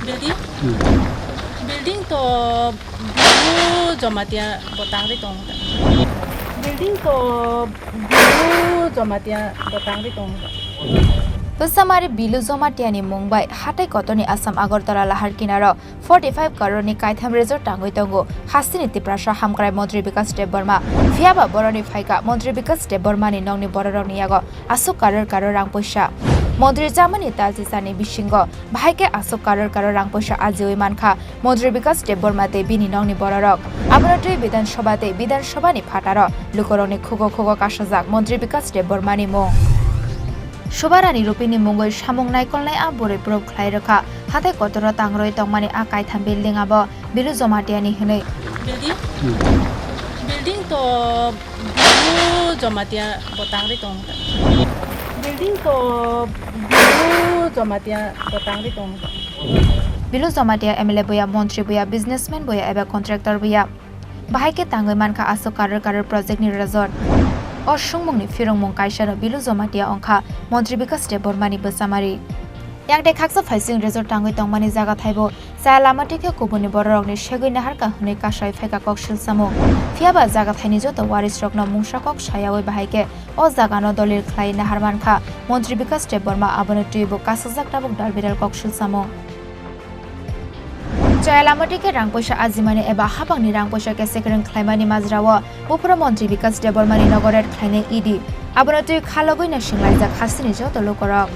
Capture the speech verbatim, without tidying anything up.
Building? Hmm. Building to Bilu Jamatia bo tangri tongo. Building to Bilu Jamatia bo tangri tongo. Bwsamari Bilu Jamatia ni mung bai hatai kotorni Assam Agartala lahar kinaro forty five crore ni kaitham resort tangwi tongo hasteni Tiprasa hamkrai Montri Bikas Debbarma. Phiyaba boroni phaikha Montri Bikas Debbarma ni nokni bororokni yago aswk crore crore rang poisa. Montri chamani talchisani bisingo bahai khe aswk crore crore rang poisa ajiwi mankha Montri Bikas Debbarma tei bini nokni bororok. Abono twi Bidhan Sabha tei Bidhan Sabha ni phataro lukurokni khugo khugo kasajak Montri Bikas Debbarma ni mung. Subarani Rupini mungwi samung naikolnai a bwrwi proof khlai rwkha. Hatai kotoro tangrwi tongmani a kaitham building abo Bilu Jamatia ni hwnwi. Building? Building to Bilu Jamatia bo tangri tongo. Building to Bilu Jamatia bo tangri tongo. Bilu Jamatia M L A buya, montri buya, businessman buya eba contractor buya. Bahai khe tangwi mankha aswk crore crore project ni resort. O sungmungni phirongmung kaisano Bilu Jamatia wngkha Montri Bikas Debbarma ni bwsamari. Yang tei khaksa phaising resort tangwi tongmani jaga thaibo chaya lama tikhe kubunni bororokni segwi naharkha hwnwi kasai phaikha kok silsamung. Phiyaba jaga thaini joto warisrokno mungsa kok sayawi bahai khe o jagano dolil khlai nahar mankha Montri Bikas Debbarma, abono twibo kasajak tabuk dalbiral kok silsamung. Chaya lama tikhe rang poisa ajimani eba hapangni rang poisa kesekreng khlaimani majrao buphuru Montri Bikas Debbarmani nogo raid khlainai E D. Abono twi khalogwi no singlaijak hasteni joto lukurok.